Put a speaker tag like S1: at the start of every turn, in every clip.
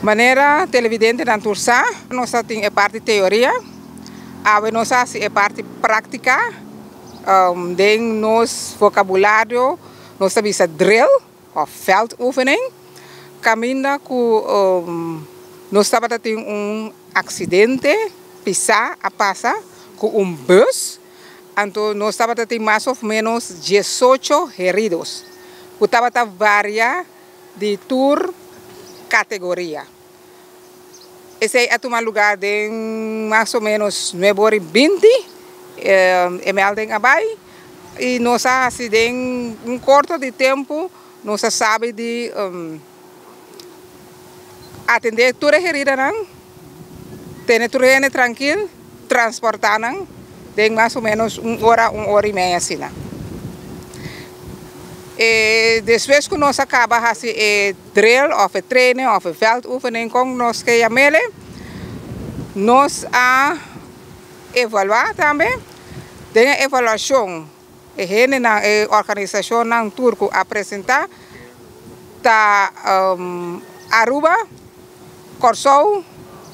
S1: Manera televidentenan tur sa, nos ta tin e parti teoria, awe nos a hasi e parti práktika. Den nos vokabulario nos ta bisa drill òf veldoefening, kaminda ku nos tabata tin un aksidente pisá a pasa ku un bus, anto nos tabata tin mas òf ménos 18 heridos ku tabata varia di tur kategoria. Esei a tuma lugá den mas o ménos 9:20, e melding a bai i nos a hasi den un korto di tempu, nos a sabi di atendé tur e heridanan, tene tur hende trankil, transportá nan den mas o ménos un ora, un ora i mei asina. E despues ku nos a kaba hasi e drill òf e training òf e veldoefening kon nos ke yam'ele, nos a evaluá tambe. Den e evaluashon e hendenan, e organisashonnan tur ku a presentá ta Aruba, Kòrsou,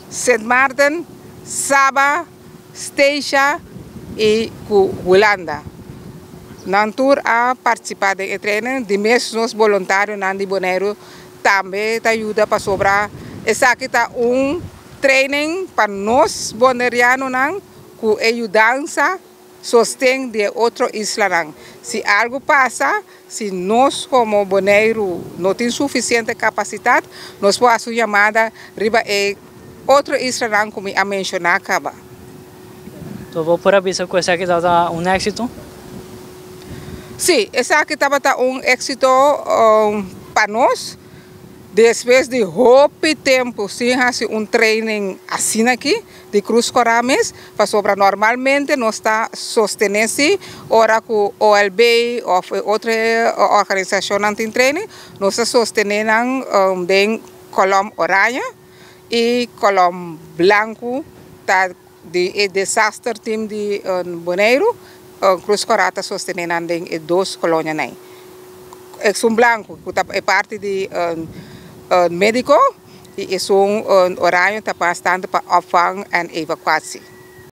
S1: Sint Maarten, Saba, Statia i ku Hulanda. Nan tur a partisipá den e training. Di mes nos boluntarionan di Boneiru tambe ta yuda pasobra esaki ta un training pa nos bonerianonan ku e yudansa sosten di e otro islanan. Si algu pasa, si nos komo Boneiru no tin sufisiente kapasitat, nos por hasi un yamada riba e otro islanan ku mi a menshoná kaba.
S2: So bo por a bisa ku esaki tabata un éksito?
S1: Sí, esaki tabata un éksito pa nos. Despues di hopi tempu sin hasi un training asina aki di Krus Kòrá mes, pasobra normalmente nos ta sostené si ora ku OLB òf e otro organisashonnan tin training, nos ta sostené nan den kolòm oraña i kolòm blanku ta di e desaster team di Boneiru. Krus Kòrá ta sostené nan den e dos kolonianan. Esun blanku ku ta e parti di médiko i esun oraño ta pas tantu pa opvang en evakuatie.